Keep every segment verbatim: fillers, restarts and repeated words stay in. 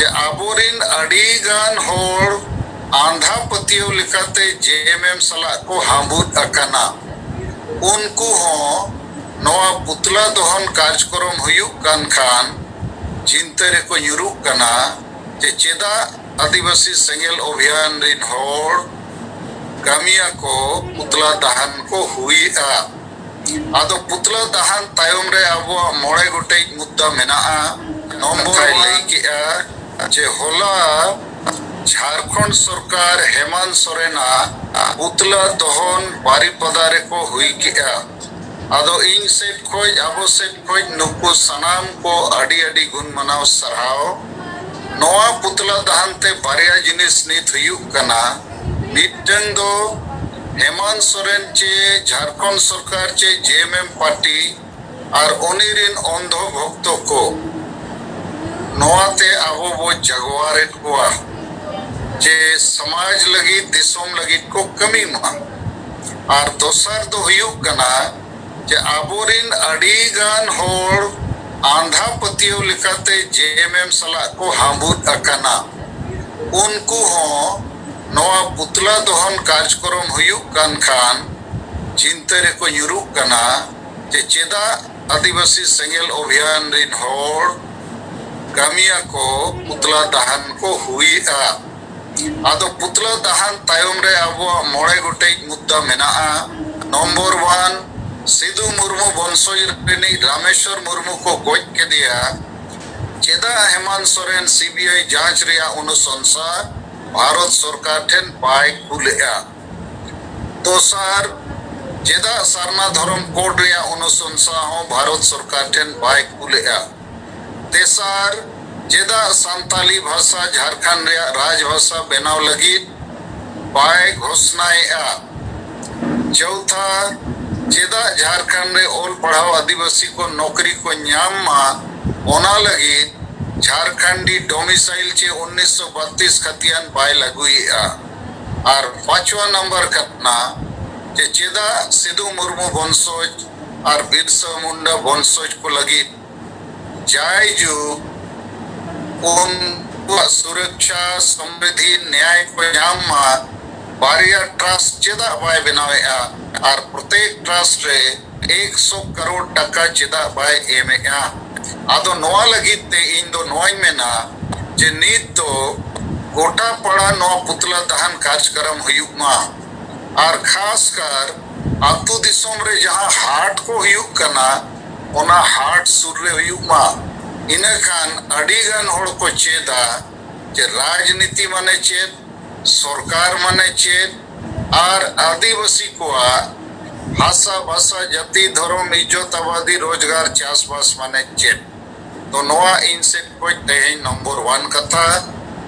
ᱡᱮ ᱟᱵᱚᱨᱤᱱ ᱟᱹᱰᱤ ᱜᱟᱱ ᱦᱚᱲ ᱟᱸᱫᱷᱟ ᱯᱟᱹᱛᱭᱟᱹᱣ ᱞᱮᱠᱟᱛᱮ ᱡᱮ ᱮᱢ ᱮᱢ ᱥᱟᱞᱟᱜ ᱠᱚ ᱦᱟᱸᱵᱩᱫ ᱟᱠᱟᱱᱟ᱾ ᱩᱱᱠᱩ ᱦᱚᱸ ᱱᱚᱣᱟ ᱯᱩᱛᱞᱟ ᱫᱚᱦᱚᱱ ᱠᱟᱨᱡᱽᱠᱨᱚᱢ ᱦᱩᱭᱩᱜ ᱠᱟᱱ ᱠᱷᱟᱱ ᱪᱤᱱᱛᱟᱹ ᱨᱮᱠᱚ ᱧᱩᱨᱩᱜ ᱠᱟᱱᱟ ᱡᱮ ᱪᱮᱫᱟᱜ ᱟᱹᱫᱤᱵᱟᱹᱥᱤ ᱥᱮᱸᱜᱮᱞ ᱚᱵᱷᱤᱭᱟᱱ ᱨᱤᱱ ᱦᱚᱲ ᱠᱟᱹᱢᱤᱭᱟᱹ ᱠᱚ ᱯᱩᱛᱞᱟ ᱫᱟᱦᱟᱱ ᱠᱚ ᱦᱩᱭᱮᱜᱼᱟ᱾ ᱟᱫᱚ ᱯᱩᱛᱞᱟᱹ ᱫᱟᱦᱟᱱ ᱛᱟᱭᱚᱢ ᱨᱮ ᱟᱵᱚᱣᱟᱜ ᱢᱚᱬᱮ ᱜᱚᱴᱮᱡ ᱢᱩᱫᱽᱫᱟ ᱢᱮᱱᱟᱜᱼᱟ᱾ ᱱᱚᱢᱵᱚᱨ ᱠᱟᱛᱷᱟᱭ ᱞᱟᱹᱭ ᱠᱮᱜᱼᱟ ᱡᱮ ᱦᱚᱞᱟ ᱡᱷᱟᱲᱠᱷᱚᱸᱰ ᱥᱚᱨᱠᱟᱨ ᱦᱮᱢᱟᱱᱛ ᱥᱚᱨᱮᱱᱟᱜ ᱯᱩᱛᱞᱟᱹ ᱫᱚᱦᱚᱱ ᱵᱟᱨᱤᱯᱟᱫᱟ ᱨᱮᱠᱚ ᱦᱩᱭ ᱠᱮᱜᱼᱟ᱾ ᱟᱫᱚ ᱤᱧ ᱥᱮᱫ ᱠᱷᱚᱡ, ᱟᱵᱚ ᱥᱮᱫ ᱠᱷᱚᱡ ᱱᱩᱠᱩ ᱥᱟᱱᱟᱢ ᱠᱚ ᱟᱹᱰᱤ ᱟᱹᱰᱤ ᱜᱩᱱ ᱢᱟᱱᱟᱣ ᱥᱟᱨᱦᱟᱣ᱾ ᱱᱚᱣᱟ ᱯᱩᱛᱞᱟᱹ ᱫᱟᱦᱟᱱ ᱛᱮ ᱵᱟᱨᱭᱟ ᱡᱤᱱᱤᱥ ᱱᱤᱛ ᱦᱩᱭᱩᱜ ᱠᱟᱱᱟ᱾ ᱢᱤᱫᱴᱟᱝ ᱫᱚ ᱦᱮᱢᱟᱱᱛ ᱥᱚᱨᱮᱱ ᱪᱮ ᱡᱷᱟᱲᱠᱷᱚᱸᱰ ᱥᱚᱨᱠᱟᱨ ᱪᱮ ᱡᱮ ᱮᱢ ᱮᱢ ᱯᱟᱨᱴᱤ ᱟᱨ ᱩᱱᱤ ᱨᱤᱱ ᱚᱱᱫᱷᱚ ᱵᱷᱚᱠᱛᱚ ᱠᱚ ᱱᱚᱣᱟ ᱛᱮ ᱟᱵᱚ ᱵᱚ ᱡᱟᱜᱣᱟᱨᱮᱫ ᱠᱚᱣᱟ ᱡᱮ ᱥᱚᱢᱟᱡᱽ ᱞᱟᱹᱜᱤᱫ, ᱫᱤᱥᱚᱢ ᱞᱟᱹᱜᱤᱫ ᱠᱚ ᱠᱟᱹᱢᱤ ᱢᱟ᱾ ᱟᱨ ᱫᱚᱥᱟᱨ ᱫᱚ ᱦᱩᱭᱩᱜ ᱠᱟᱱᱟ ᱡᱮ ᱟᱵᱚᱨᱤᱱ ᱟᱹᱰᱤ ᱜᱟᱱ ᱦᱚᱲ ᱟᱸᱫᱷᱟ ᱯᱟᱹᱛᱭᱟᱹᱣ ᱞᱮᱠᱟᱛᱮ ᱡᱮ ᱮᱢ ᱮᱢ ᱥᱟᱞᱟᱜ ᱠᱚ ᱦᱟᱸᱵᱩᱫ ᱟᱠᱟᱱᱟ᱾ ᱩᱱᱠᱩ ᱦᱚᱸ ᱱᱚᱣᱟ ᱯᱩᱛᱞᱟ ᱫᱚᱦᱚᱱ ᱠᱟᱨᱡᱽᱠᱨᱚᱢ ᱦᱩᱭᱩᱜ ᱠᱟᱱ ᱠᱷᱟᱱ ᱪᱤᱱᱛᱟᱹ ᱨᱮᱠᱚ ᱧᱩᱨᱩᱜ ᱠᱟᱱᱟ ᱡᱮ ᱪᱮᱫᱟᱜ ᱟᱹᱫᱤᱵᱟᱹᱥᱤ ᱥᱮᱸᱜᱮᱞ ᱚᱵᱷᱤᱭᱟᱱ ᱨᱤᱱ ᱦᱚᱲ ᱠᱟᱹᱢᱤᱭᱟᱹ ᱠᱚ ᱯᱩᱛᱞᱟ ᱫᱟᱦᱟᱱ ᱠᱚ ᱦᱩᱭᱮᱜᱼᱟ᱾ ᱟᱫᱚ ᱯᱩᱛᱞᱟᱹ ᱫᱟᱦᱟᱱ ᱛᱟᱭᱚᱢ ᱨᱮ ᱟᱵᱚᱣᱟᱜ ᱢᱚᱬᱮ ᱜᱚᱴᱮᱡ ᱢᱩᱫᱽᱫᱟ ᱢᱮᱱᱟᱜᱼᱟ᱾ ᱱᱚᱢᱵᱚᱨ ᱚᱣᱟᱱ, ᱥᱤᱫᱩ ᱢᱩᱨᱢᱩ ᱵᱚᱝᱥᱚᱡᱽ ᱨᱤᱱᱤᱡ ᱨᱟᱢᱮᱥᱣᱚᱨ ᱢᱩᱨᱢᱩ ᱠᱚ ᱜᱚᱡ ᱠᱮᱫᱮᱭᱟ᱾ ᱪᱮᱫᱟᱜ ᱦᱮᱢᱟᱱᱛ ᱥᱚᱨᱮᱱ ᱥᱤ ᱵᱤ ᱟᱭ ᱡᱟᱸᱪ ᱨᱮᱭᱟᱜ ᱚᱱᱩᱥᱚᱝᱥᱟ ᱵᱷᱟᱨᱚᱛ ᱥᱚᱨᱠᱟᱨ ᱴᱷᱮᱱ ᱵᱟᱭ ᱠᱩᱞᱮᱜᱼᱟ? ᱫᱚᱥᱟᱨ, ᱪᱮᱫᱟᱜ ᱥᱟᱨᱱᱟ ᱫᱷᱚᱨᱚᱢ ᱠᱳᱰ ᱨᱮᱭᱟᱜ ᱚᱱᱩᱥᱚᱝᱥᱟ ᱦᱚᱸ ᱵᱷᱟᱨᱚᱛ ᱥᱚᱨᱠᱟᱨ ᱴᱷᱮᱱ ᱵᱟᱭ ᱠᱩᱞᱮᱜᱼᱟ? ᱛᱮᱥᱟᱨ, ᱪᱮᱫᱟᱜ ᱥᱟᱱᱛᱟᱞᱤ ᱵᱷᱟᱥᱟ ᱡᱷᱟᱲᱠᱷᱚᱸᱰ ᱨᱮᱭᱟᱜ ᱨᱟᱡᱽ ᱵᱷᱟᱥᱟ ᱵᱮᱱᱟᱣ ᱞᱟᱹᱜᱤᱫ ᱵᱟᱭ ᱜᱷᱳᱥᱱᱟᱭᱮᱜᱼᱟ? ᱪᱳᱣᱛᱷᱟ, ᱪᱮᱫᱟᱜ ᱡᱷᱟᱲᱠᱷᱚᱸᱰ ᱨᱮ ᱚᱞ ᱯᱟᱲᱦᱟᱣ ᱟᱹᱫᱤᱵᱟᱹᱥᱤ ᱠᱚ ᱱᱚᱠᱨᱤ ᱠᱚ ᱧᱟᱢ ᱢᱟ, ᱚᱱᱟ ᱞᱟᱹᱜᱤᱫ ᱡᱷᱟᱲᱠᱷᱚᱸᱰᱤ ᱰᱚᱢᱤᱥᱟᱭᱤᱞ ᱪᱮ ᱩᱱᱤᱥᱥᱚ ᱵᱟᱛᱤᱥ ᱠᱷᱟᱛᱤᱭᱟᱱ ᱵᱟᱭ ᱞᱟᱹᱜᱩᱭᱮᱜᱼᱟ? ᱟᱨ ᱯᱟᱸᱪᱣᱟ ᱱᱟᱢᱵᱟᱨ ᱠᱟᱱᱟ ᱡᱮ ᱪᱮᱫᱟᱜ ᱥᱤᱫᱩ ᱢᱩᱨᱢᱩ ᱵᱚᱝᱥᱚᱡᱽ ᱟᱨ ᱵᱤᱨᱥᱟ ᱢᱩᱱᱰᱟ ᱵᱚᱝᱥᱚᱡᱽ ᱠᱚ ᱞᱟᱹᱜᱤᱫ ᱡᱟᱭᱡᱩᱜᱽ ᱩᱱᱠᱩᱣᱟᱜ ᱥᱩᱨᱚᱠᱪᱷᱟ, ᱥᱚᱢᱨᱤᱫᱷᱤ, ᱱᱮᱭᱟᱭ ᱠᱚ ᱧᱟᱢ ᱢᱟ, ᱵᱟᱨᱭᱟ ᱴᱨᱟᱥᱴ ᱪᱮᱫᱟᱜ ᱵᱟᱭ ᱵᱮᱱᱟᱣᱮᱫᱼᱟ? ᱟᱨ ᱯᱨᱚᱛᱮᱠ ᱴᱨᱟᱥᱴ ᱨᱮ ᱮᱠᱥᱚ ᱠᱟᱨᱳᱲ ᱴᱟᱠᱟ ᱪᱮᱫᱟᱜ ᱵᱟᱭ ᱮᱢᱮᱫᱼᱟ? ᱟᱫᱚ ᱱᱚᱣᱟ ᱞᱟᱹᱜᱤᱫ ᱛᱮ ᱤᱧ ᱫᱚ ᱱᱚᱣᱟᱧ ᱢᱮᱱᱟ ᱡᱮ ᱱᱤᱛ ᱫᱚ ᱜᱚᱴᱟ ᱯᱟᱲᱟ ᱱᱚᱣᱟ ᱯᱩᱛᱞᱟ ᱫᱟᱦᱟᱱ ᱠᱟᱨᱡᱽᱠᱨᱚᱢ ᱦᱩᱭᱩᱜ ᱢᱟ, ᱟᱨ ᱠᱷᱟᱥ ᱠᱟᱨ ᱟᱹᱛᱩ ᱫᱤᱥᱚᱢ ᱨᱮ ᱡᱟᱦᱟᱸ ᱦᱟᱴ ᱠᱚ ᱦᱩᱭᱩᱜ ᱠᱟᱱᱟ, ᱚᱱᱟ ᱦᱟᱴ ᱥᱩᱨ ᱨᱮ ᱦᱩᱭᱩᱜ ᱢᱟ᱾ ᱤᱱᱟᱹ ᱠᱷᱟᱱ ᱟᱹᱰᱤ ᱜᱟᱱ ᱦᱚᱲ ᱠᱚ ᱪᱮᱫᱟ ᱡᱮ ᱨᱟᱡᱽᱱᱤᱛᱤ ᱢᱟᱱᱮ ᱪᱮᱫ, ᱥᱚᱨᱠᱟᱨ ᱢᱟᱱᱮ ᱪᱮᱫ, ᱟᱨ ᱟᱹᱫᱤᱵᱟᱹᱥᱤ ᱠᱚᱣᱟᱜ ᱦᱟᱥᱟ ᱵᱷᱟᱥᱟ, ᱡᱟᱹᱛᱤ, ᱫᱷᱚᱨᱚᱢ, ᱤᱡᱽᱡᱚᱛ, ᱟᱵᱟᱫᱤ, ᱨᱳᱡᱽᱜᱟᱨ, ᱪᱟᱥᱵᱟᱥ ᱢᱟᱱᱮ ᱪᱮᱫ? ᱛᱚ ᱱᱚᱣᱟ ᱤᱧ ᱥᱮᱫ ᱠᱷᱚᱱ ᱛᱮᱦᱮᱧ ᱱᱚᱢᱵᱚᱨ ᱚᱣᱟᱱ ᱠᱟᱛᱷᱟ,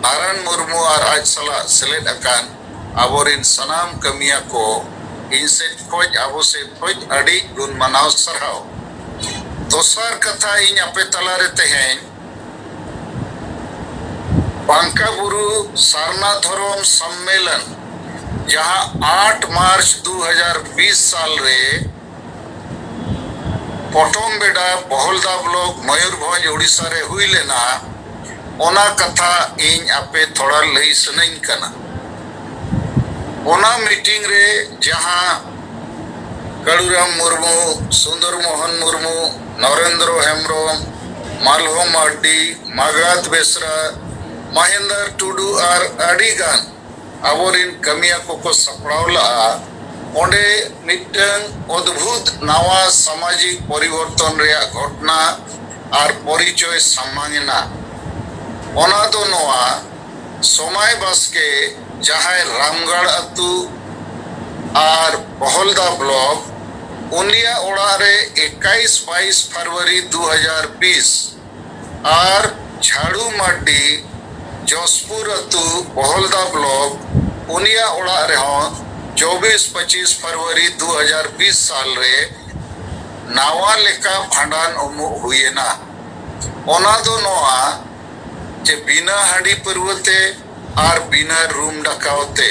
ᱱᱟᱨᱟᱭᱚᱱ ᱢᱩᱨᱢᱩ ᱟᱨ ᱟᱡ ᱥᱟᱞᱟᱜ ᱥᱮᱞᱮᱫ ᱟᱠᱟᱱ ᱟᱵᱚᱨᱤᱱ ᱥᱟᱱᱟᱢ ᱠᱟᱹᱢᱤᱭᱟᱹ ᱠᱚ ᱤᱧ ᱥᱮᱫ ᱠᱷᱚᱱ, ᱟᱵᱚ ᱥᱮᱫ ᱠᱷᱚᱱ ᱟᱹᱰᱤ ᱜᱩᱱ ᱢᱟᱱᱟᱣ ᱥᱟᱨᱦᱟᱣ᱾ ᱫᱚᱥᱟᱨ ᱠᱟᱛᱷᱟ, ᱤᱧ ᱟᱯᱮ ᱛᱟᱞᱟᱨᱮ ᱛᱮᱦᱮᱧ ᱵᱟᱝᱠᱟ ᱵᱩᱨᱩ ᱥᱟᱨᱱᱟ ᱫᱷᱚᱨᱚᱢ ᱥᱚᱢᱢᱮᱞᱚᱱ, ᱡᱟᱦᱟᱸ ᱟᱴ ᱢᱟᱨᱪ ᱫᱩ ᱦᱟᱡᱟᱨ ᱵᱤᱥ ᱥᱟᱞ ᱨᱮ ᱯᱚᱴᱚᱢ ᱵᱮᱰᱟ, ᱵᱚᱦᱚᱞᱫᱟ ᱵᱞᱚᱠ, ᱢᱚᱭᱩᱨᱵᱷᱚᱸᱡᱽ, ᱳᱰᱤᱥᱟ ᱨᱮ ᱦᱩᱭ ᱞᱮᱱᱟ, ᱚᱱᱟ ᱠᱟᱛᱷᱟ ᱤᱧ ᱟᱯᱮ ᱛᱷᱚᱲᱟ ᱞᱟᱹᱭ ᱥᱟᱱᱟᱧ ᱠᱟᱱᱟ᱾ ᱚᱱᱟ ᱢᱤᱴᱤᱝ ᱨᱮ ᱡᱟᱦᱟᱸ ᱠᱟᱹᱲᱩᱨᱟᱢ ᱢᱩᱨᱢᱩ, ᱥᱩᱱᱫᱚᱨ ᱢᱳᱦᱚᱱ ᱢᱩᱨᱢᱩ, ᱱᱚᱨᱮᱱᱫᱨᱚ ᱦᱮᱢᱵᱨᱚᱢ, ᱢᱟᱞᱦᱚ ᱢᱟᱨᱰᱤ, ᱢᱟᱜᱟᱛ ᱵᱮᱥᱨᱟ, ᱢᱚᱦᱮᱱᱫᱚᱨ ᱴᱩᱰᱩ ᱟᱨ ᱟᱹᱰᱤ ᱜᱟᱱ ᱟᱵᱚᱨᱤᱱ ᱠᱟᱹᱢᱤᱭᱟᱹ ᱠᱚᱠᱚ ᱥᱟᱯᱲᱟᱣ ᱞᱟᱜᱼᱟ᱾ ᱚᱸᱰᱮ ᱢᱤᱫᱴᱟᱝ ᱚᱫᱽᱵᱷᱩᱛ ᱱᱟᱣᱟ ᱥᱟᱢᱟᱡᱤᱠ ᱯᱚᱨᱤᱵᱚᱨᱛᱚᱱ ᱨᱮᱭᱟᱜ ᱜᱷᱚᱴᱱᱟ ᱟᱨ ᱯᱚᱨᱤᱪᱚᱭ ᱥᱟᱢᱟᱝ ᱮᱱᱟ᱾ ᱚᱱᱟ ᱫᱚ ᱱᱚᱣᱟ, ᱥᱚᱢᱟᱭ ᱵᱟᱥᱠᱮ, ᱡᱟᱦᱟᱸᱭ ᱨᱟᱢᱜᱟᱲ ᱟᱹᱛᱩ ᱟᱨ ᱵᱚᱦᱚᱞᱫᱟ ᱵᱞᱚᱠ, ᱩᱱᱤᱭᱟᱜ ᱚᱲᱟᱜ ᱨᱮ ᱮᱠᱟᱭᱤᱥ ᱵᱟᱭᱤᱥ ᱯᱷᱮᱵᱽᱨᱩᱣᱟᱨᱤ ᱫᱩ ᱦᱟᱡᱟᱨ ᱵᱤᱥ, ᱟᱨ ᱡᱷᱟᱲᱩ ᱢᱟᱨᱰᱤ, ᱡᱚᱥᱯᱩᱨ ᱟᱹᱛᱩ, ᱵᱚᱦᱚᱞᱫᱟ ᱵᱞᱚᱠ, ᱩᱱᱤᱭᱟᱜ ᱚᱲᱟᱜ ᱨᱮᱦᱚᱸ ᱪᱚᱵᱵᱤᱥ ᱯᱚᱸᱪᱤᱥ ᱯᱷᱮᱵᱽᱨᱩᱣᱟᱨᱤ ᱫᱩ ᱦᱟᱡᱟᱨ ᱵᱤᱥ ᱥᱟᱞ ᱨᱮ ᱱᱟᱣᱟ ᱞᱮᱠᱟ ᱵᱷᱟᱸᱰᱟᱱ ᱩᱢᱩᱜ ᱦᱩᱭᱮᱱᱟ᱾ ᱚᱱᱟ ᱫᱚ ᱱᱚᱣᱟ ᱡᱮ ᱵᱤᱱᱟᱹ ᱦᱟᱺᱰᱤ ᱯᱟᱹᱨᱣᱟᱹ ᱛᱮ ᱟᱨ ᱵᱤᱱᱟᱹ ᱨᱩᱢ ᱰᱟᱠᱟᱣ ᱛᱮ,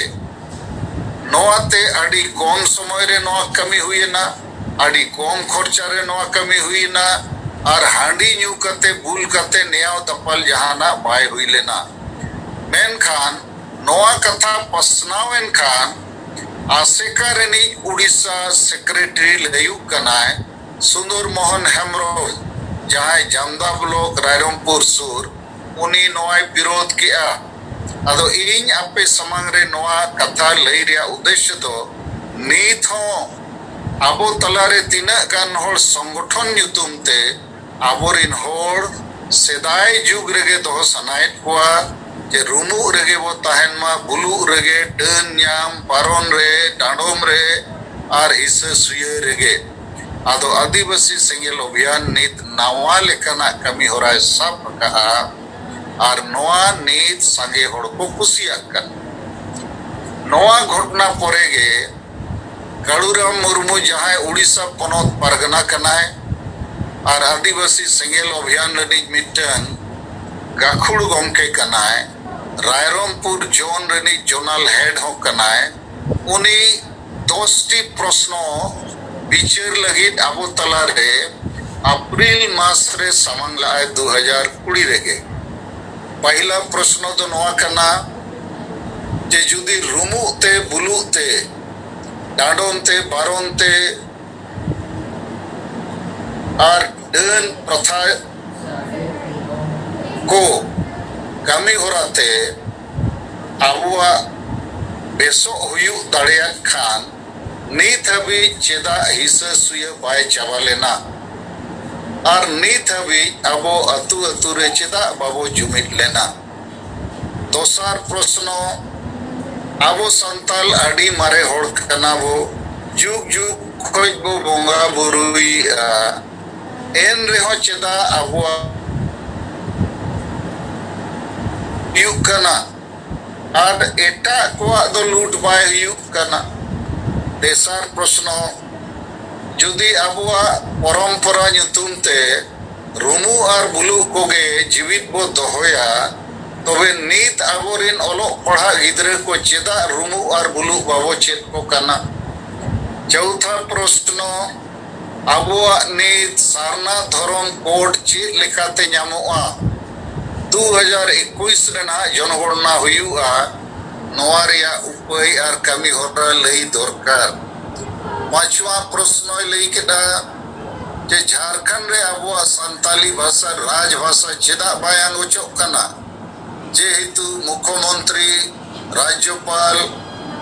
ᱱᱚᱣᱟ ᱛᱮ ᱟᱹᱰᱤ ᱠᱚᱢ ᱥᱚᱢᱚᱭ ᱨᱮ ᱱᱚᱣᱟ ᱠᱟᱹᱢᱤ ᱦᱩᱭᱮᱱᱟ, ᱟᱹᱰᱤ ᱠᱚᱢ ᱠᱷᱚᱨᱪᱟ ᱨᱮ ᱱᱚᱣᱟ ᱠᱟᱹᱢᱤ ᱦᱩᱭᱮᱱᱟ᱾ ᱟᱨ ᱦᱟᱺᱰᱤ ᱧᱩ ᱠᱟᱛᱮ, ᱵᱩᱞ ᱠᱟᱛᱮ ᱱᱮᱭᱟᱣ ᱫᱟᱯᱟᱞ ᱡᱟᱦᱟᱱᱟᱜ ᱵᱟᱭ ᱦᱩᱭ ᱞᱮᱱᱟ᱾ ᱢᱮᱱᱠᱷᱟᱱ ᱱᱚᱣᱟ ᱠᱟᱛᱷᱟ ᱯᱟᱥᱱᱟᱣ ᱮᱱ ᱠᱷᱟᱱ ᱟᱥᱮᱠᱟ ᱨᱤᱱᱤᱡ ᱩᱰᱤᱥᱟ ᱥᱮᱠᱨᱮᱴᱟᱨᱤ ᱞᱟᱹᱭᱩᱜ ᱠᱟᱱᱟᱭ ᱥᱩᱱᱫᱚᱨ ᱢᱳᱦᱚᱱ ᱦᱮᱢᱵᱨᱚᱢ, ᱡᱟᱦᱟᱸᱭ ᱡᱟᱢᱫᱟ ᱵᱞᱚᱠ ᱨᱟᱭᱨᱚᱝᱯᱩᱨ ᱥᱩᱨ, ᱩᱱᱤ ᱱᱚᱣᱟᱭ ᱵᱤᱨᱳᱫᱷ ᱠᱮᱜᱼᱟ᱾ ᱟᱫᱚ ᱤᱧ ᱟᱯᱮ ᱥᱟᱢᱟᱝ ᱨᱮ ᱱᱚᱣᱟ ᱠᱟᱛᱷᱟ ᱞᱟᱹᱭ ᱨᱮᱭᱟᱜ ᱩᱫᱽᱫᱮᱥᱭᱚ ᱫᱚ, ᱱᱤᱛ ᱦᱚᱸ ᱟᱵᱚ ᱛᱟᱞᱟᱨᱮ ᱛᱤᱱᱟᱹᱜ ᱜᱟᱱ ᱦᱚᱲ ᱥᱚᱝᱜᱚᱴᱷᱚᱱ ᱧᱩᱛᱩᱢ ᱛᱮ ᱟᱵᱚᱨᱤᱱ ᱦᱚᱲ ᱥᱮᱫᱟᱭ ᱡᱩᱜᱽ ᱨᱮᱜᱮ ᱫᱚᱦᱚ ᱥᱟᱱᱟᱭᱮᱫ ᱠᱚᱣᱟ ᱡᱮ ᱨᱩᱢᱩᱜ ᱨᱮᱜᱮ ᱵᱚ ᱛᱟᱦᱮᱱ ᱢᱟ, ᱵᱩᱞᱩᱜ ᱨᱮᱜᱮ, ᱰᱟᱹᱱ ᱧᱟᱢ, ᱵᱟᱨᱚᱱ ᱨᱮ, ᱰᱟᱸᱰᱚᱢ ᱨᱮ ᱟᱨ ᱦᱤᱥᱟᱹ ᱥᱩᱭᱟᱹ ᱨᱮᱜᱮ᱾ ᱟᱫᱚ ᱟᱹᱫᱤᱵᱟᱹᱥᱤ ᱥᱮᱸᱜᱮᱞ ᱚᱵᱷᱤᱭᱟᱱ ᱱᱤᱛ ᱱᱟᱣᱟ ᱞᱮᱠᱟᱱᱟᱜ ᱠᱟᱹᱢᱤ ᱦᱚᱨᱟᱭ ᱥᱟᱵ ᱟᱠᱟᱫᱼᱟ ᱟᱨ ᱱᱚᱣᱟ ᱱᱤᱛ ᱥᱟᱸᱜᱮ ᱦᱚᱲ ᱠᱚ ᱠᱩᱥᱤᱭᱟᱜ ᱠᱟᱱᱟ᱾ ᱱᱚᱣᱟ ᱜᱷᱚᱴᱚᱱᱟ ᱯᱚᱨᱮ ᱜᱮ ᱠᱟᱹᱲᱩᱨᱟᱢ ᱢᱩᱨᱢᱩ, ᱡᱟᱦᱟᱸᱭ ᱩᱲᱤᱥᱥᱟ ᱯᱚᱱᱚᱛ ᱯᱟᱨᱜᱟᱱᱟ ᱠᱟᱱᱟᱭ ᱟᱨ ᱟᱹᱫᱤᱵᱟᱹᱥᱤ ᱥᱮᱸᱜᱮᱞ ᱚᱵᱷᱤᱭᱟᱱ ᱨᱤᱱᱤᱡ ᱢᱤᱫᱴᱟᱝ ᱜᱟᱹᱠᱷᱩᱲ ᱜᱚᱢᱠᱮ ᱠᱟᱱᱟᱭ, ᱨᱟᱭᱨᱚᱝᱯᱩᱨ ᱡᱳᱱ ᱨᱤᱱᱤᱡ ᱡᱳᱱᱟᱞ ᱦᱮᱰ ᱦᱚᱸ ᱠᱟᱱᱟᱭ, ᱩᱱᱤ ᱫᱚᱥ ᱴᱤ ᱯᱨᱚᱥᱱᱚ ᱵᱤᱪᱟᱹᱨ ᱞᱟᱹᱜᱤᱫ ᱟᱵᱚ ᱛᱟᱞᱟᱨᱮ ᱟᱯᱨᱤᱞ ᱢᱟᱥ ᱨᱮ ᱥᱟᱢᱟᱝ ᱞᱟᱜᱼᱟᱭ ᱫᱩ ᱦᱟᱡᱟᱨ ᱠᱩᱲᱤ ᱨᱮᱜᱮ᱾ ᱯᱟᱹᱦᱤᱞᱟ ᱯᱨᱚᱥᱱᱚ ᱫᱚ ᱱᱚᱣᱟ ᱠᱟᱱᱟ ᱡᱮ ᱡᱩᱫᱤ ᱨᱩᱢᱩᱜ ᱛᱮ, ᱵᱩᱞᱩᱜ ᱛᱮ, ᱰᱟᱸᱰᱚᱢ ᱛᱮ, ᱵᱟᱨᱚᱱ ᱛᱮ ᱟᱨ ᱰᱟᱹᱱ ᱯᱨᱚᱛᱷᱟ ᱠᱚ ᱠᱟᱹᱢᱤ ᱦᱚᱨᱟ ᱛᱮ ᱟᱵᱚᱣᱟᱜ ᱵᱮᱥᱚᱜ ᱦᱩᱭᱩᱜ ᱫᱟᱲᱮᱭᱟᱜ ᱠᱷᱟᱱ, ᱱᱤᱛ ᱦᱟᱹᱵᱤᱡ ᱪᱮᱫᱟᱜ ᱦᱤᱥᱟᱹ ᱥᱩᱭᱟᱹ ᱵᱟᱭ ᱪᱟᱵᱟ ᱞᱮᱱᱟ? ᱟᱨ ᱱᱤᱛ ᱦᱟᱹᱵᱤᱡ ᱟᱵᱚ ᱟᱹᱛᱩ ᱟᱹᱛᱩ ᱨᱮ ᱪᱮᱫᱟᱜ ᱵᱟᱵᱚ ᱡᱩᱢᱤᱫ ᱞᱮᱱᱟ? ᱫᱚᱥᱟᱨ ᱯᱨᱚᱥᱱᱚ, ᱟᱵᱚ ᱥᱟᱱᱛᱟᱞ ᱟᱹᱰᱤ ᱢᱟᱨᱮ ᱦᱚᱲ ᱠᱟᱱᱟ ᱵᱚ, ᱡᱩᱜᱽ ᱡᱩᱜᱽ ᱠᱷᱚᱡ ᱵᱚ ᱵᱚᱸᱜᱟ ᱵᱩᱨᱩᱭᱮᱫᱼᱟ, ᱮᱱ ᱨᱮᱦᱚᱸ ᱪᱮᱫᱟᱜ ᱟᱵᱚᱣᱟᱜ ᱦᱩᱭᱩᱜ ᱠᱟᱱᱟ ᱟᱨ ᱮᱴᱟᱜ ᱠᱚᱣᱟᱜ ᱫᱚ ᱞᱩᱴ ᱵᱟᱭ ᱦᱩᱭᱩᱜ ᱠᱟᱱᱟ? ᱛᱮᱥᱟᱨ ᱯᱨᱚᱥᱱᱚ, ᱡᱩᱫᱤ ᱟᱵᱚᱣᱟᱜ ᱯᱚᱨᱚᱢᱯᱚᱨᱟ ᱧᱩᱛᱩᱢ ᱛᱮ ᱨᱩᱢᱩᱜ ᱟᱨ ᱵᱩᱞᱩᱜ ᱠᱚᱜᱮ ᱡᱤᱣᱤᱫ ᱵᱚ ᱫᱚᱦᱚᱭᱟ, ᱛᱚᱵᱮ ᱱᱤᱛ ᱟᱵᱚᱨᱤᱱ ᱚᱞᱚᱜ ᱯᱟᱲᱦᱟᱜ ᱜᱤᱫᱽᱨᱟᱹ ᱠᱚ ᱪᱮᱫᱟᱜ ᱨᱩᱢᱩᱜ ᱟᱨ ᱵᱩᱞᱩᱜ ᱵᱟᱵᱚ ᱪᱮᱫ ᱠᱚ ᱠᱟᱱᱟ? ᱪᱳᱣᱛᱷᱟ ᱯᱨᱚᱥᱱᱚ, ᱟᱵᱚᱣᱟᱜ ᱱᱤᱛ ᱥᱟᱨᱱᱟ ᱫᱷᱚᱨᱚᱢ ᱠᱳᱰ ᱪᱮᱫ ᱞᱮᱠᱟᱛᱮ ᱧᱟᱢᱚᱜᱼᱟ? ᱫᱩ ᱦᱟᱡᱟᱨ ᱮᱠᱩᱥ ᱨᱮᱱᱟᱜ ᱡᱚᱱᱚᱜᱚᱬᱱᱟ ᱦᱩᱭᱩᱜᱼᱟ, ᱱᱚᱣᱟ ᱨᱮᱭᱟᱜ ᱩᱯᱟᱹᱭ ᱟᱨ ᱠᱟᱹᱢᱤ ᱦᱚᱨᱟ ᱞᱟᱹᱭ ᱫᱚᱨᱠᱟᱨ᱾ ᱯᱟᱸᱪᱣᱟ ᱯᱨᱚᱥᱱᱚᱭ ᱞᱟᱹᱭ ᱠᱮᱫᱟ ᱡᱮ ᱡᱷᱟᱲᱠᱷᱚᱸᱰ ᱨᱮ ᱟᱵᱚᱣᱟᱜ ᱥᱟᱱᱛᱟᱞᱤ ᱵᱷᱟᱥᱟ ᱨᱟᱡᱽ ᱵᱷᱟᱥᱟ ᱪᱮᱫᱟᱜ ᱵᱟᱭ ᱟᱸᱜᱚᱪᱚᱜ ᱠᱟᱱᱟ? ᱡᱮᱦᱮᱛᱩ ᱢᱩᱠᱷᱚᱢᱚᱱᱛᱨᱤ, ᱨᱟᱡᱽᱡᱚᱯᱟᱞ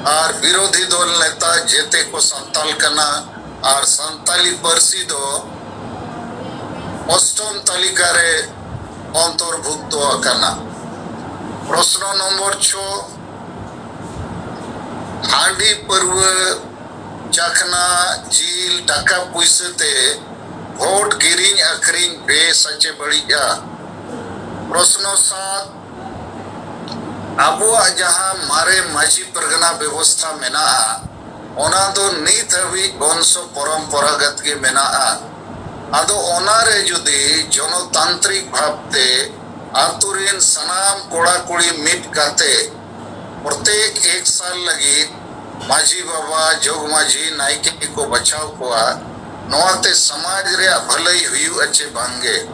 ᱟᱨ ᱵᱤᱨᱳᱫᱷᱤ ᱫᱚᱞ ᱱᱮᱛᱟ ᱡᱮᱛᱮ ᱠᱚ ᱥᱟᱱᱛᱟᱞ ᱠᱟᱱᱟ ᱟᱨ ᱥᱟᱱᱛᱟᱞᱤ ᱯᱟᱹᱨᱥᱤ ᱫᱚ ᱚᱥᱴᱚᱢ ᱛᱟᱹᱞᱤᱠᱟ ᱨᱮ ᱚᱱᱛᱚᱨᱵᱷᱩᱠᱛᱚ ᱟᱠᱟᱱᱟ᱾ ᱯᱨᱚᱥᱱᱚ ᱱᱚᱢᱵᱚᱨ ᱪᱷᱚ, ᱦᱟᱺᱰᱤ ᱯᱟᱹᱨᱣᱟᱹ, ᱪᱟᱠᱷᱱᱟ, ᱡᱤᱞ, ᱴᱟᱠᱟ ᱯᱩᱭᱥᱟᱹ ᱛᱮ ᱵᱷᱳᱴ ᱠᱤᱨᱤᱧ ᱟᱹᱠᱷᱨᱤᱧ ᱵᱮᱥᱟ ᱪᱮ ᱵᱟᱹᱲᱤᱡᱼᱟ? ᱯᱨᱚᱥᱱᱚ ᱥᱟᱛ, ᱟᱵᱚᱣᱟᱜ ᱡᱟᱦᱟᱸ ᱢᱟᱨᱮ ᱢᱟᱹᱡᱷᱤ ᱯᱟᱨᱜᱟᱱᱟ ᱵᱮᱵᱚᱥᱛᱷᱟ ᱢᱮᱱᱟᱜᱼᱟ, ᱚᱱᱟ ᱫᱚ ᱱᱤᱛ ᱦᱟᱹᱵᱤᱡ ᱵᱚᱝᱥᱚ ᱯᱚᱨᱚᱢᱯᱚᱨᱟᱜᱚᱛ ᱜᱮ ᱢᱮᱱᱟᱜᱼᱟ᱾ ᱟᱫᱚ ᱚᱱᱟ ᱨᱮ ᱡᱩᱫᱤ ᱡᱚᱱᱚᱛᱟᱱᱛᱨᱤᱠ ᱵᱷᱟᱵᱽᱛᱮ ᱟᱛᱳ ᱨᱮᱱ ᱥᱟᱱᱟᱢ ᱠᱚᱲᱟ ᱠᱩᱲᱤ ᱢᱤᱫ ᱠᱟᱛᱮ ᱯᱨᱚᱛᱮᱠ ᱮᱠ ᱥᱟᱞ ᱞᱟᱹᱜᱤᱫ ᱢᱟᱹᱡᱷᱤ ᱵᱟᱵᱟ, ᱡᱚᱜᱽ ᱢᱟᱹᱡᱷᱤ, ᱱᱟᱭᱠᱮ ᱠᱚ ᱵᱟᱪᱷᱟᱣ ᱠᱚᱣᱟ, ᱱᱚᱣᱟᱛᱮ ᱥᱚᱢᱟᱡᱽ ᱨᱮᱭᱟᱜ ᱵᱷᱟᱹᱞᱟᱹᱭ ᱦᱩᱭᱩᱜᱼᱟ ᱪᱮ ᱵᱟᱝᱜᱮ?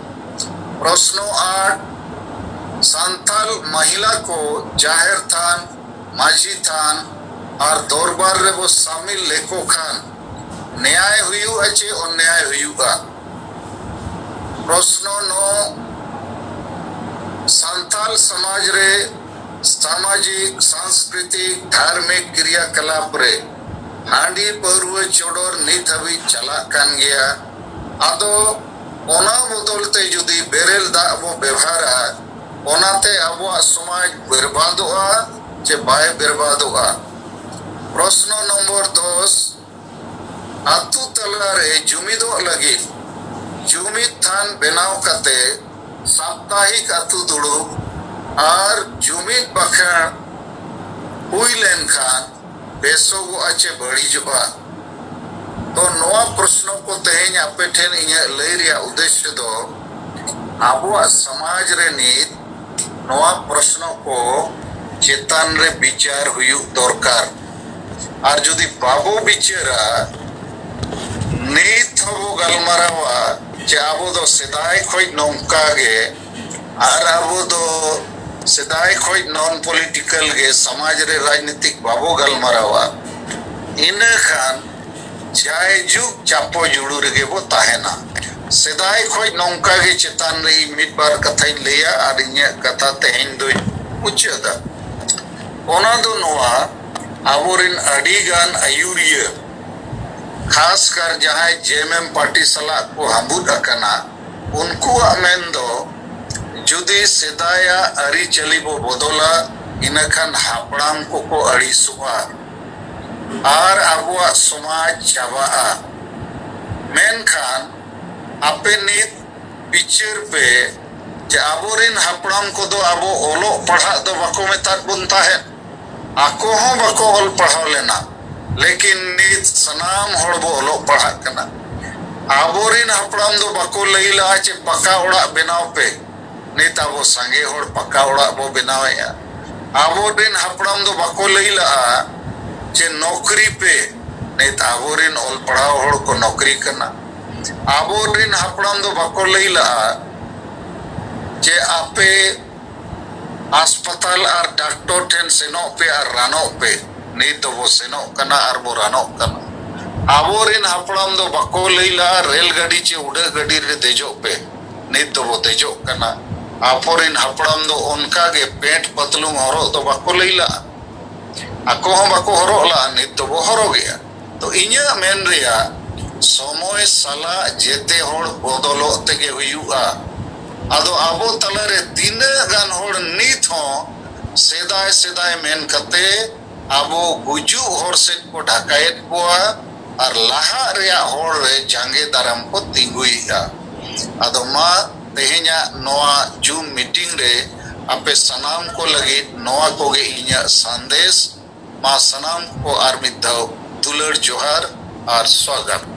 ᱯᱨᱚᱥᱱᱚ ᱟᱴ, ᱥᱟᱱᱛᱟᱞ ᱢᱟᱦᱤᱞᱟ ᱠᱚ ᱡᱟᱦᱮᱨ ᱛᱷᱟᱱ, ᱢᱟᱹᱡᱷᱤ ᱛᱷᱟᱱ ᱟᱨ ᱫᱚᱨᱵᱟᱨ ᱨᱮᱵᱚ ᱥᱟᱢᱤᱞ ᱞᱮᱠᱚ ᱠᱷᱟᱱ ᱱᱮᱭᱟᱭ ᱦᱩᱭᱩᱜᱼᱟ ᱪᱮ ᱚᱱᱱᱮᱭᱟᱭ ᱦᱩᱭᱩᱜᱼᱟ? ᱯᱨᱚᱥᱱᱚ ᱱᱚ, ᱥᱟᱱᱛᱟᱞ ᱥᱚᱢᱟᱡᱽ ᱨᱮ ᱥᱟᱢᱟᱡᱤᱠ, ᱥᱟᱝᱥᱠᱨᱤᱛᱤᱠ, ᱫᱷᱟᱨᱢᱤᱠ ᱠᱨᱤᱭᱟᱠᱟᱞᱟᱯ ᱨᱮ ᱦᱟᱺᱰᱤ ᱯᱟᱹᱣᱨᱟᱹ ᱪᱚᱰᱚᱨ ᱱᱤᱛ ᱦᱟᱹᱵᱤᱡ ᱪᱟᱞᱟᱜ ᱠᱟᱱ ᱜᱮᱭᱟ᱾ ᱟᱫᱚ ᱚᱱᱟ ᱵᱚᱫᱚᱞ ᱛᱮ ᱡᱩᱫᱤ ᱵᱮᱨᱮᱞ ᱫᱟᱜ ᱵᱚ ᱵᱮᱵᱷᱟᱨᱟ, ᱚᱱᱟᱛᱮ ᱟᱵᱚᱣᱟᱜ ᱥᱚᱢᱟᱡᱽ ᱵᱮᱨᱵᱟᱫᱚᱜᱼᱟ ᱪᱮ ᱵᱟᱭ ᱵᱮᱨᱵᱟᱫᱚᱜᱼᱟ? ᱯᱨᱚᱥᱱᱚ ᱱᱚᱢᱵᱚᱨ ᱫᱚᱥ, ᱟᱛᱳ ᱛᱟᱞᱟᱨᱮ ᱡᱩᱢᱤᱫᱚᱜ ᱞᱟᱹᱜᱤᱫ ᱡᱩᱢᱤᱫ ᱛᱷᱟᱱ ᱵᱮᱱᱟᱣ ᱠᱟᱛᱮ ᱥᱟᱯᱛᱟᱦᱤᱠ ᱟᱛᱳ ᱫᱩᱲᱩᱵ ᱟᱨ ᱡᱩᱢᱤᱫ ᱵᱟᱠᱷᱮᱬ ᱦᱩᱭ ᱞᱮᱱᱠᱷᱟᱱ ᱵᱮᱥᱚᱜᱚᱜᱼᱟ ᱪᱮ ᱵᱟᱹᱲᱤᱡᱚᱜᱼᱟ? ᱛᱚ ᱱᱚᱣᱟ ᱯᱨᱚᱥᱱᱚ ᱠᱚ ᱛᱮᱦᱮᱧ ᱟᱯᱮ ᱴᱷᱮᱱ ᱤᱧᱟᱹᱜ ᱞᱟᱹᱭ ᱨᱮᱭᱟᱜ ᱩᱫᱽᱫᱮᱥᱭᱚ ᱫᱚ ᱟᱵᱚᱣᱟᱜ ᱥᱚᱢᱟᱡᱽ ᱨᱮ ᱱᱤᱛ ᱱᱚᱣᱟ ᱯᱨᱚᱥᱱᱚ ᱠᱚ ᱪᱮᱛᱟᱱ ᱨᱮ ᱵᱤᱪᱟᱹᱨ ᱦᱩᱭᱩᱜ ᱫᱚᱨᱠᱟᱨ᱾ ᱟᱨ ᱡᱩᱫᱤ ᱵᱟᱵᱚ ᱵᱤᱪᱟᱹᱨᱟ, ᱱᱤᱛ ᱦᱚᱸᱵᱚ ᱜᱟᱞᱢᱟᱨᱟᱣᱟ ᱡᱮ ᱟᱵᱚ ᱫᱚ ᱥᱮᱫᱟᱭ ᱠᱷᱚᱱ ᱱᱚᱝᱠᱟ ᱜᱮ, ᱟᱨ ᱟᱵᱚ ᱫᱚ ᱥᱮᱫᱟᱭ ᱠᱷᱚᱱ ᱱᱚᱱ ᱯᱚᱞᱤᱴᱤᱠᱟᱞ ᱜᱮ, ᱥᱚᱢᱟᱡᱽ ᱨᱮ ᱨᱟᱡᱽᱱᱤᱛᱤᱠ ᱵᱟᱵᱚ ᱜᱟᱞᱢᱟᱨᱟᱣᱟ, ᱤᱱᱟᱹ ᱠᱷᱟᱱ ᱡᱟᱭᱡᱩᱜᱽ ᱪᱟᱯᱚ ᱡᱩᱲᱩ ᱨᱮᱜᱮ ᱵᱚ ᱛᱟᱦᱮᱱᱟ᱾ ᱥᱮᱫᱟᱭ ᱠᱷᱚᱱ ᱱᱚᱝᱠᱟ ᱜᱮ᱾ ᱪᱮᱛᱟᱱ ᱨᱮ ᱤᱧ ᱢᱤᱫ ᱵᱟᱨ ᱠᱟᱛᱷᱟᱧ ᱞᱟᱹᱭᱟ ᱟᱨ ᱤᱧᱟᱹᱜ ᱠᱟᱛᱷᱟ ᱛᱮᱦᱮᱧ ᱫᱚᱧ ᱢᱩᱪᱟᱹᱫᱟ᱾ ᱚᱱᱟ ᱫᱚ ᱱᱚᱣᱟ, ᱟᱵᱚᱨᱮᱱ ᱟᱹᱰᱤ ᱜᱟᱱ ᱟᱹᱭᱩᱨᱤᱭᱟᱹ, ᱠᱷᱟᱥ ᱠᱟᱨ ᱡᱟᱦᱟᱸᱭ ᱡᱮ ᱮᱢ ᱮᱢ ᱯᱟᱨᱴᱤ ᱥᱟᱞᱟᱜ ᱠᱚ ᱦᱟᱹᱵᱩᱫ ᱟᱠᱟᱱᱟ, ᱩᱱᱠᱩᱣᱟᱜ ᱢᱮᱱ ᱫᱚ ᱡᱩᱫᱤ ᱥᱮᱫᱟᱭᱟᱜ ᱟᱹᱨᱤᱪᱟᱹᱞᱤ ᱵᱚ ᱵᱚᱫᱚᱞᱟ, ᱤᱱᱟᱹᱠᱷᱟᱱ ᱦᱟᱯᱲᱟᱢ ᱠᱚᱠᱚ ᱟᱹᱲᱤᱥᱚᱜᱼᱟ ᱟᱨ ᱟᱵᱚᱣᱟᱜ ᱥᱚᱢᱟᱡᱽ ᱪᱟᱵᱟᱜᱼᱟ᱾ ᱢᱮᱱᱠᱷᱟᱱ ᱟᱯᱮ ᱱᱤᱛ ᱵᱤᱪᱟᱹᱨ ᱯᱮ ᱡᱮ ᱟᱵᱚᱨᱮᱱ ᱦᱟᱯᱲᱟᱢ ᱠᱚᱫᱚ ᱟᱵᱚ ᱚᱞᱚᱜ ᱯᱟᱲᱦᱟᱜ ᱫᱚ ᱵᱟᱠᱚ ᱢᱮᱛᱟᱫ ᱵᱚᱱ ᱛᱟᱦᱮᱸᱫ, ᱟᱠᱚ ᱦᱚᱸ ᱵᱟᱠᱚ ᱚᱞ ᱯᱟᱲᱦᱟᱣ ᱞᱮᱱᱟ, ᱞᱮᱠᱤᱱ ᱱᱤᱛ ᱥᱟᱱᱟᱢ ᱦᱚᱲ ᱵᱚ ᱚᱞᱚᱜ ᱯᱟᱲᱦᱟᱜ ᱠᱟᱱᱟ᱾ ᱟᱵᱚᱨᱮᱱ ᱦᱟᱯᱲᱟᱢ ᱫᱚ ᱵᱟᱠᱚ ᱞᱟᱹᱭ ᱞᱟᱜᱼᱟ ᱪᱮ ᱯᱟᱠᱟ ᱚᱲᱟᱜ ᱵᱮᱱᱟᱣ ᱯᱮ, ᱱᱤᱛ ᱟᱵᱚ ᱥᱟᱸᱜᱮ ᱦᱚᱲ ᱯᱟᱠᱟ ᱚᱲᱟᱜ ᱵᱚ ᱵᱮᱱᱟᱣᱮᱫᱼᱟ᱾ ᱟᱵᱚᱨᱮᱱ ᱦᱟᱯᱲᱟᱢ ᱫᱚ ᱵᱟᱠᱚ ᱞᱟᱹᱭ ᱞᱟᱜᱼᱟ ᱡᱮ ᱱᱚᱠᱨᱤ ᱯᱮ, ᱱᱤᱛ ᱟᱵᱚᱨᱮᱱ ᱚᱞ ᱯᱟᱲᱦᱟᱣ ᱦᱚᱲ ᱠᱚ ᱱᱚᱠᱨᱤ ᱠᱟᱱᱟ᱾ ᱟᱵᱚᱨᱮᱱ ᱦᱟᱯᱲᱟᱢ ᱫᱚ ᱵᱟᱠᱚ ᱞᱟᱹᱭ ᱞᱟᱜᱼᱟ ᱡᱮ ᱟᱯᱮ ᱦᱟᱥᱯᱟᱛᱟᱞ ᱟᱨ ᱰᱟᱠᱛᱚᱨ ᱴᱷᱮᱱ ᱥᱮᱱᱚᱜ ᱯᱮ ᱟᱨ ᱨᱟᱱᱚᱜ ᱯᱮ, ᱱᱤᱛ ᱫᱚᱵᱚ ᱥᱮᱱᱚᱜ ᱠᱟᱱᱟ ᱟᱨ ᱵᱚ ᱨᱟᱱᱚᱜ ᱠᱟᱱᱟ᱾ ᱟᱵᱚᱨᱮᱱ ᱦᱟᱯᱲᱟᱢ ᱫᱚ ᱵᱟᱠᱚ ᱞᱟᱹᱭ ᱞᱟᱜᱼᱟ ᱨᱮᱞ ᱜᱟᱹᱰᱤ ᱪᱮ ᱩᱰᱟᱹᱜ ᱜᱟᱹᱰᱤ ᱨᱮ ᱫᱮᱡᱚᱜ ᱯᱮ, ᱱᱤᱛ ᱫᱚᱵᱚ ᱫᱮᱡᱚᱜ ᱠᱟᱱᱟ᱾ ᱟᱵᱚᱨᱮᱱ ᱦᱟᱯᱲᱟᱢ ᱫᱚ ᱚᱱᱠᱟ ᱜᱮ ᱯᱮᱱᱴ ᱯᱟᱛᱞᱩᱝ ᱦᱚᱨᱚᱜ ᱫᱚ ᱵᱟᱠᱚ ᱞᱟᱹᱭ ᱞᱟᱜᱼᱟ, ᱟᱠᱚ ᱦᱚᱸ ᱵᱟᱠᱚ ᱦᱚᱨᱚᱜ ᱞᱟᱜᱼᱟ, ᱱᱤᱛ ᱫᱚᱵᱚ ᱦᱚᱨᱚᱜᱮᱜᱼᱟ᱾ ᱛᱚ ᱤᱧᱟᱹᱜ ᱢᱮᱱ ᱨᱮᱭᱟᱜ, ᱥᱚᱢᱚᱭ ᱥᱟᱞᱟᱜ ᱡᱮᱛᱮ ᱦᱚᱲ ᱵᱚᱫᱚᱞᱚᱜ ᱛᱮᱜᱮ ᱦᱩᱭᱩᱜᱼᱟ᱾ ᱟᱫᱚ ᱟᱵᱚ ᱛᱟᱞᱟᱨᱮ ᱛᱤᱱᱟᱹᱜ ᱜᱟᱱ ᱦᱚᱲ ᱱᱤᱛ ᱦᱚᱸ ᱥᱮᱫᱟᱭ ᱥᱮᱫᱟᱭ ᱢᱮᱱ ᱠᱟᱛᱮ ᱟᱵᱚ ᱜᱩᱡᱩᱜ ᱦᱚᱨ ᱥᱮᱫ ᱠᱚ ᱰᱷᱟᱠᱟᱭᱮᱫ ᱵᱚᱣᱟ ᱟᱨ ᱞᱟᱦᱟᱜ ᱨᱮᱭᱟᱜ ᱦᱚᱨ ᱨᱮ ᱡᱟᱸᱜᱮ ᱫᱟᱨᱟᱢ ᱠᱚ ᱛᱤᱸᱜᱩᱭᱮᱫᱼᱟ᱾ ᱟᱫᱚ ᱢᱟ, ᱛᱮᱦᱮᱧᱟᱜ ᱱᱚᱣᱟ ᱡᱩᱢ ᱢᱤᱴᱤᱝ ᱨᱮ ᱟᱯᱮ ᱥᱟᱱᱟᱢ ᱠᱚ ᱞᱟᱹᱜᱤᱫ ᱱᱚᱣᱟ ᱠᱚᱜᱮ ᱤᱧᱟᱹᱜ ᱥᱟᱸᱫᱮᱥ᱾ ᱢᱟ ᱥᱟᱱᱟᱢ ᱠᱚ ᱟᱨ ᱢᱤᱫ ᱫᱷᱟᱣ ᱫᱩᱞᱟᱹᱲ ᱡᱚᱦᱟᱨ ᱟᱨ ᱥᱣᱟᱜᱚᱛ᱾